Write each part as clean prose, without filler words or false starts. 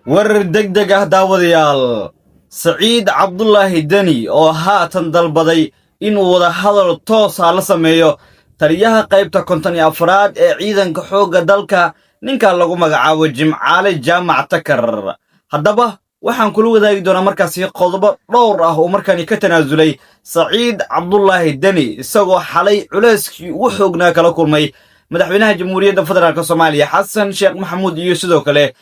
Warar degdeg ah, daawadayaal. Saciid Cabdulaahi Deni oo haatan dalbaday inuu wadahadal toosa la sameeyo taliyaha qaybta 54aad ee ciidanka xoogga dalka, ninka lagu magacaabo Jimcaale Jaamac Takar. Haddaba waxaan kula wadaagi doonaa markaasi qodobo dhowr ah oo markaani ka tanaasulay Saciid Cabdulaahi Deni, isagoo xalay culeyskii ugu xoognaa kala kulmay madaxweynaha Jamhuuriyadda Federaalk Soomaaliya Xasan Sheekh Maxamuud iyo sidoo kale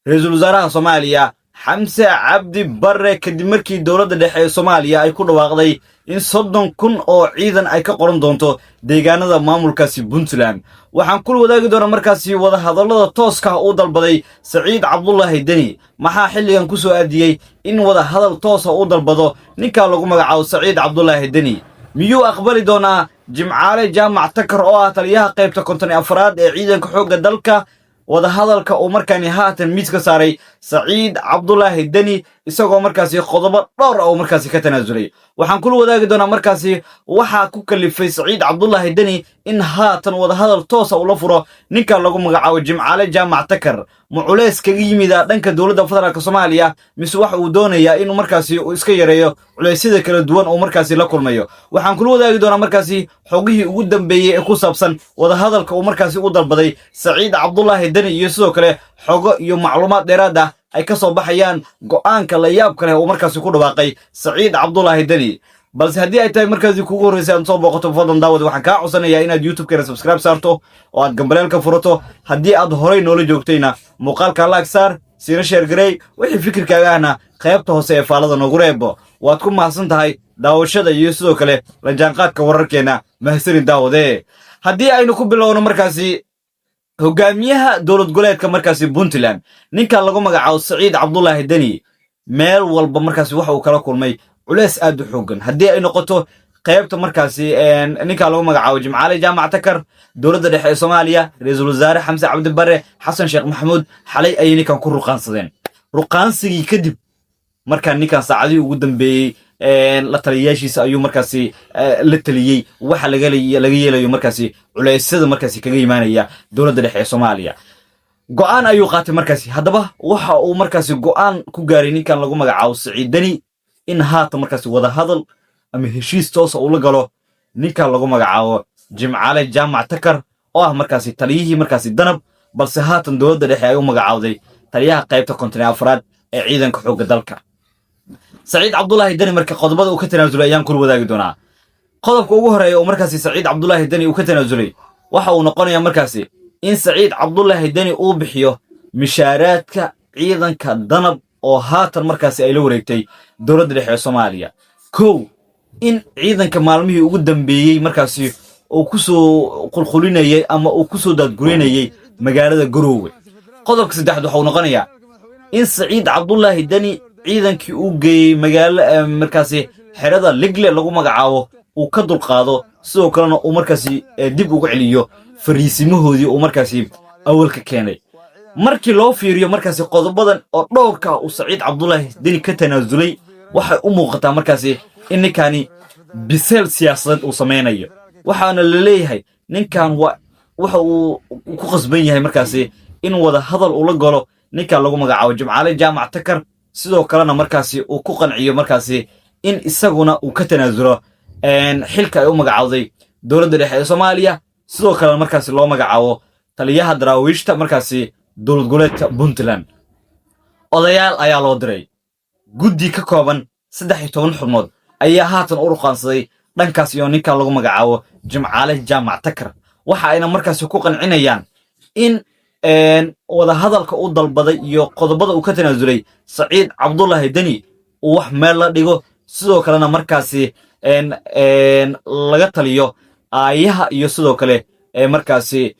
ra-iisul wasaaraha Soomaaliya Xamse Cabdi Barre, kadib markii dowladda dhexe ee Soomaaliya ay ku dhawaaqday in 30,000 oo ciidan ay ka qoran doonto deegaanada maamulkaasi Puntland. Waxaan kula wadaagi doonaa markaasi wadahadallada tooska ah uu dalbaday Saciid Cabdulaahi Deni. Maxaa xilligan ku soo aadiyey in wadahadal toosa uu dalbado ninkaa lagu magacaabo Saciid Cabdulaahi Deni? Miyuu aqbali doonaa Jimcaale Jaamac Takar oo ah taliyaha qaybta 54aad ee ciidanka xoogga dalka wadahadalka uu markaani haatan miis ka saaray Saciid Cabdulaahi Deni, isagoo markaasi qodobo dhowr ah uu markaasi ka tanaasulay? Waxaan kula wadaagi doonaa markaasi waxaa ku kalifay Saciid Cabdulaahi Deni in haatan wadahadal toosa ula furo ninka lagu magacaabo Jimcaale Jaamac Takar. Ma culeys kaga yimida dhanka dowladda federaalk Soomaaliya, mise waxa uu doonayaa inuu markaasi uu iska yareeyo culeysyada kala duwan uu markaasi la kulmayo? Waxaan kula wadaagi doonaa markaasi xogihii ugu dambeeyey ee ku saabsan wadahadalka uu markaasi u dalbaday Saciid Cabdulaahi Deni, iyo sidoo kale xogo iyo macluumaad dheeraad ah ay ka soo baxayaan go'aanka la yaabka leh uu markaasi ku dhawaaqay Saciid Cabdulaahi Deni. Balse haddii ay tahay markaasi kugu horreysay aad soo booqato, fadlan daawad, waxaan kaa codsanayaa inaad YouTube-keena subscribe saarto oo aad gambaleelka furato. Haddii aad horay noola joogtayna, muuqaalka like saar, siina share garey. Wixii fikirkaaga ahna qaybta hoose ee faalada noogu reebo. Waad ku mahadsan tahay daawashada iyo sidoo kale la jaanqaadka wararkeenna. Mahadsanin, daawadee. Haddii aynu ku bilowno markaasi hogaamiyaha dowlad goboleedka markaasi Puntland, ninka lagu magacaabo Saciid Cabdulaahi Deni, meel walba markaasi waxa uu kala kulmay culeys aad u xoogan, haddii ay noqoto qaybta markaasi ninka lagu magacaabo Jimcaale Jaamac Takar, dowladda dhexe ee Soomaaliya, ra-iisul wasaare Xamse Cabdi Bare, Xasan Sheekh Maxamuud. Xalay ayay ninkan ku ruqaansadeen. Ruqaansigii kadib markaa ninkan saacadihii ugu dambeeyey la taliyayaashiisa ayuu markaasi la taliyey waxa laga yeelayo markaasi culeysyada markaasi kaga imaanaya dowladda dhexe ee Soomaaliya. Go'aan ayuu qaatay markaasi. Haddaba waxa uu markaasi go'aan ku gaaray ninkan lagu magacaabo Saciid Deni in haatan markaasi wadahadal ama heshiis toosa uu la galo ninkan lagu magacaabo Jimcaale Jaamac Takar, oo ah markaasi taliyihii markaasi Danab, balse haatan dowladda dhexe ay u magacaawday taliyaha qaybta 54aad ee ciidanka xoogga dalka. Saciid Cabdulaahi Deni marka qodobada uu ka tanaasulay ayaan kula wadaagi doonaa. Qodobka ugu horreeya oo markaasi Saciid Cabdulaahi Deni uu ka tanaasulay waxa uu noqonayaa markaasi in Saciid Cabdulaahi Deni uu bixiyo mishaaraadka ciidanka Danab oo haatan markaasi ay la wareegtay dowladda dhexe ee Soomaaliya. Kow, in ciidanka maalmihii ugu dambeeyey markaasi uu ku soo qulqulinayay ama uu ku soo daadgurinayay magaalada Garoowe. Qodobka saddexaad waxa uu noqonayaa in Saciid Cabdulaahi Deni ciidankii uu geeyey magaalo markaasi xerada Ligle lagu magacaabo uu ka dulqaado, sidoo kalena uu markaasi dib ugu celiyo fariisimahoodii uu markaasi awalka keenay. Markii loo fiiriyo markaasi qodobadan oo dhowrka uu Saciid Cabdulaahi Deni ka tanaasulay, waxay u muuqataa markaasi in ninkani biseel siyaasadeed uu samaynayo. Waxaana la leeyahay ninkan waa waxa uu ku qasban yahay markaasi in wada hadal ula galo ninkan lagu magacaabo Jimcaale Jaamac Takar, sidoo kalena markaasi uu ku qanciyo markaasi in isaguna uu ka tanaasulo xilka ay u magacaawday dowladda dhexe ee Soomaaliya, sidoo kalena markaasi loo magacaabo taliyaha daraawiishta markaasi dowlad goboleedka Puntland. Odayaal ayaa loo diray. Guddi ka kooban 13 xubnood ayaa haatan u ruqaansaday dhankaas iyo ninkan lagu magacaabo Jimcaale Jaamac Takar. Waxa ayna markaasi ku qancinayaan in wadahadalka u dalbaday iyo qodobada uu ka tanaasulay Saciid Cabdulaahi Deni uu wax meel la dhigo, sidoo kalena markaasi laga taliyo aayaha iyo sidoo kale markaasi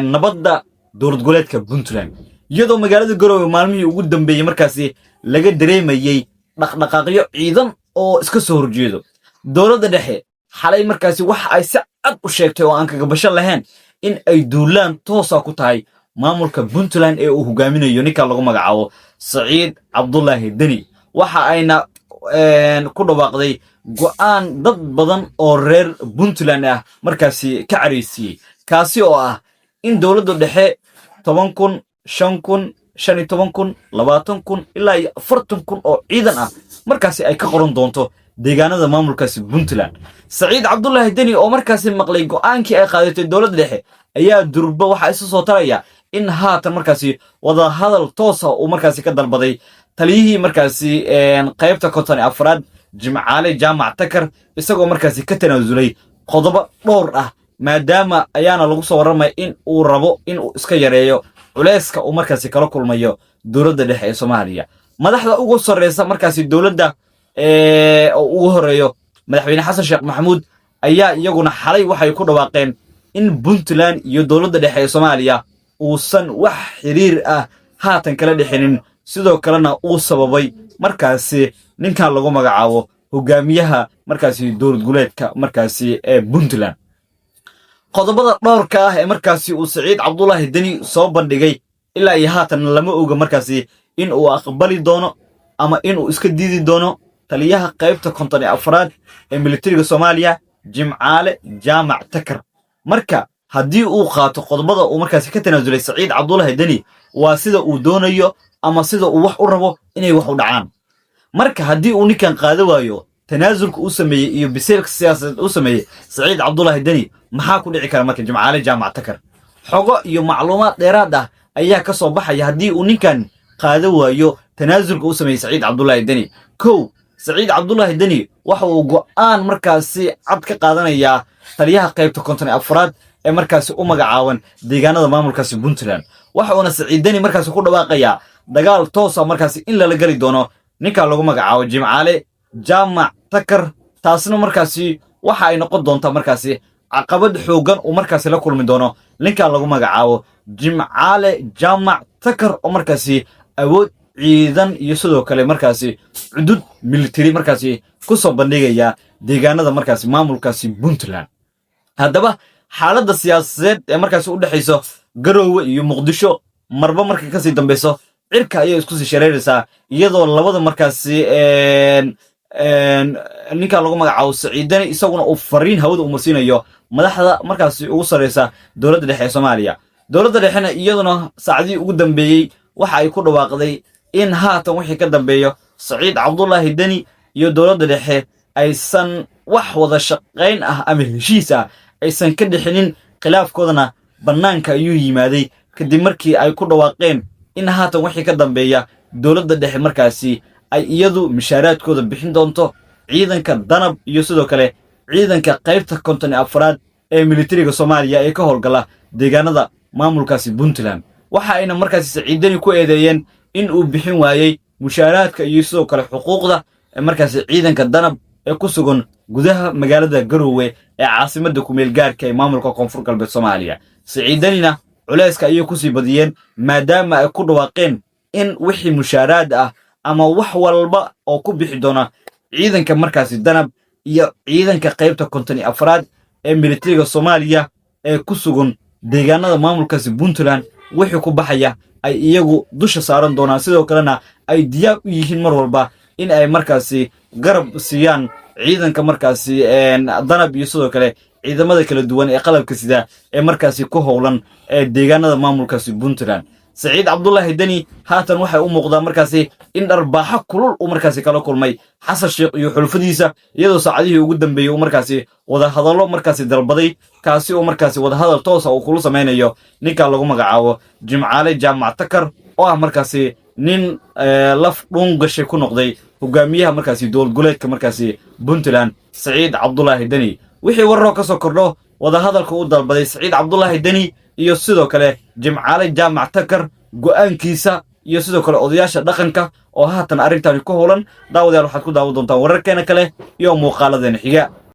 nabadda dowlad goboleedka Puntland, iyadoo magaalada Garoowe maalmihii ugu dambeeyey markaasi laga dareemayey dhaqdhaqaaqyo ciidan oo iska soo horjeedo dowladda dhexe. Xalay markaasi waxa ay si cad u sheegtay oo aan kagabasho lahayn in ay duulaan toosa ku tahay maamulka Puntland ee uu hogaaminayo ninka lagu magacaabo Saciid Cabdulaahi Deni. Waxa ayna ku dhawaaqday go'aan dad badan oo reer Puntland ah markaasi ka caraysiiyey, kaasi oo ah in dowladda dhexe 10,000, 5,000 15,000, 20,000 ilaa iyo 40,000 oo ciidan ah markaasi ay ka qoran doonto deegaanada maamulkaasi Puntland. Saciid Cabdulaahi Deni oo markaasi maqlay go'aankii ay qaadatay dowladda dhexe ayaa durba waxaa isu soo taraya in haatan markaasi wadahadal toosa uu markaasi ka dalbaday taliyihii markaasi qaybta 54aad, Jimcaale Jaamac Takar, isagoo markaasi ka tanaasulay qodobo dhowr ah, maadaama ayaana lagu soo warramaya in uu rabo in uu iska yareeyo culeyska uu markaasi kala kulmayo dowladda dhexe ee Soomaaliya. Madaxda ugu sarreysa markaasi dowladda oo ugu horeeyo Madaxweyne Xasan Sheekh Maxamuud ayaa iyaguna xalay waxay ku dhawaaqeen in Puntland iyo dowladda dhexe ee Soomaaliya uusan wax xiriir ah haatan kala dhexinin, sidoo kalena uu sababay markaasi ninkan lagu magacaabo hogaamiyaha markaasi dowlad goboleedka markaasi ee Puntland. Qodobada dhowrka ah ee markaasi uu Saciid Cabdulaahi Deni soo bandhigay ilaa iyo haatan lama oga markaasi in uu aqbali doono ama in uu iska diidi doono taliyaha qaybta 54aad ee militariga Soomaaliya, Jimcaale Jaamac Takar. Marka haddii uu qaato qodobada uu markaasi ka tanaasulay Saciid Cabdulaahi Deni, waa sida uu doonayo ama sida uu wax u rabo inay wax u dhacaan. Marka haddii uu ninkan qaado waayo tanaasulka uu sameeyey iyo biseylka siyaasadeed uu sameeyey Saciid Cabdulaahi Deni, maxaa ku dhici kara marka Jimcaale Jaamac Takar? Xogo iyo macluumaad dheeraad ah ayaa ka soo baxaya haddii uu ninkan qaado waayo tanaasulka uu sameeyey Saciid Cabdulaahi Deni. Kow, Saciid Cabdulaahi Deni waxa uu go'aan markaasi cad ka qaadanayaa taliyaha qaybta 54aad ee markaasi u magacaaban deegaanada maamulkaasi Puntland. Waxa uuna Saciid Deni markaasi ku dhawaaqayaa dagaal toosa markaasi in lala geli doono ninkan lagu magacaabo Jimcaale Jaamac Takar. Taasna markaasi waxa ay noqon doontaa markaasi caqabad xooggan uu markaasi la kulmi doono ninkan lagu magacaabo Jimcaale Jaamac Takar, oo markaasi awood ciidan iyo sidoo kale markaasi cudud military markaasi ku soo bandhigaya deegaanada markaasi maamulkaasi Puntland. Haddaba xaaladda siyaasadeed ee markaasi u dhexayso Garoowe iyo Muqdisho marba marka kasii dambeyso cirka ayay isku sii shareeraysaa, iyadoo labada markaasi ninkan lagu magacaabo Saciidani isaguna uu fariin hawada u marsiinayo madaxda markaasi ugu sarreysa dowladda dhexe ee Soomaaliya. Dowladda dhexena iyaduna saacadihii ugu dambeeyey waxa ay ku dhawaaqday in haatan wixii ka dambeeyo Saciid Cabdulaahi Deni iyo dowladda dhexe aysan wax wada shaqayn ah ama heshiis ah aysan ka dhixinin. Khilaafkoodana bannaanka ayuu yimaaday kadib markii ay ku dhawaaqeen in haatan wixii ka dambeeya dowladda dhexe markaasi ay iyadu mishaaraadkooda bixin doonto ciidanka Danab iyo sidoo kale ciidanka qaybta 54aad ee militariga Soomaaliya ee ka howlgala deegaanada maamulkaasi Puntland. Waxa ayna markaasi Saciidani ku eedeeyeen in uu bixin waayey mushaaraadka iyo sidoo kale xuquuqda markaasi ciidanka Danab ee ku sugan gudaha magaalada Garowe ee caasimadda kumeel gaarka ee maamulka Koonfur Galbeed Soomaaliya. Saciidanina culayska ayay kusii badiyeen, maadaama ay ku dhawaaqeen in wixii mushaaraad ah ama wax walba oo ku bixi doona ciidanka markaasi Danab iyo ciidanka qaybta 54aad ee militariga Soomaaliya ee ku sugan deegaanada maamulkaasi Puntland wixii ku baxaya ay iyagu dusha saaran doonaan, sidoo kalena ay diyaar u yihiin mar walba in ay markaasi garab siiyaan ciidanka markaasi Danab iyo sidoo kale ciidamada kala duwan ee qalabka sida ee markaasi ku howlan ee deegaanada maamulkaasi Puntland. Saciid Cabdulaahi Deni haatan waxay u muuqdaa markaasi in dharbaaxo kulul uu markaasi kala kulmay Xasan Sheekh iyo xulufadiisa, iyadoo saacadihii ugu dambeeyey uu markaasi wadahadallo markaasi dalbaday, kaasi oo markaasi wadahadal toosa uu kula samaynayo ninkan lagu magacaabo Jimcaale Jaamac Takar, oo ah markaasi nin laf dhuun gashay ku noqday hogaamiyaha markaasi dowlad goboleedka markaasi Puntland, Saciid Cabdulaahi Deni. Wixii wararoo ka soo kordho wadahadalka u dalbaday Saciid Cabdulaahi Deni iyo sidoo kale Jimcaale Jaamac Takar go'aankiisa, iyo sidoo kale odayaasha dhaqanka oo haatan arrintani ku howlan, daawadayaal, waxaad ku daawan doontaan wararkeena kale iyo muuqaaladeena xiga.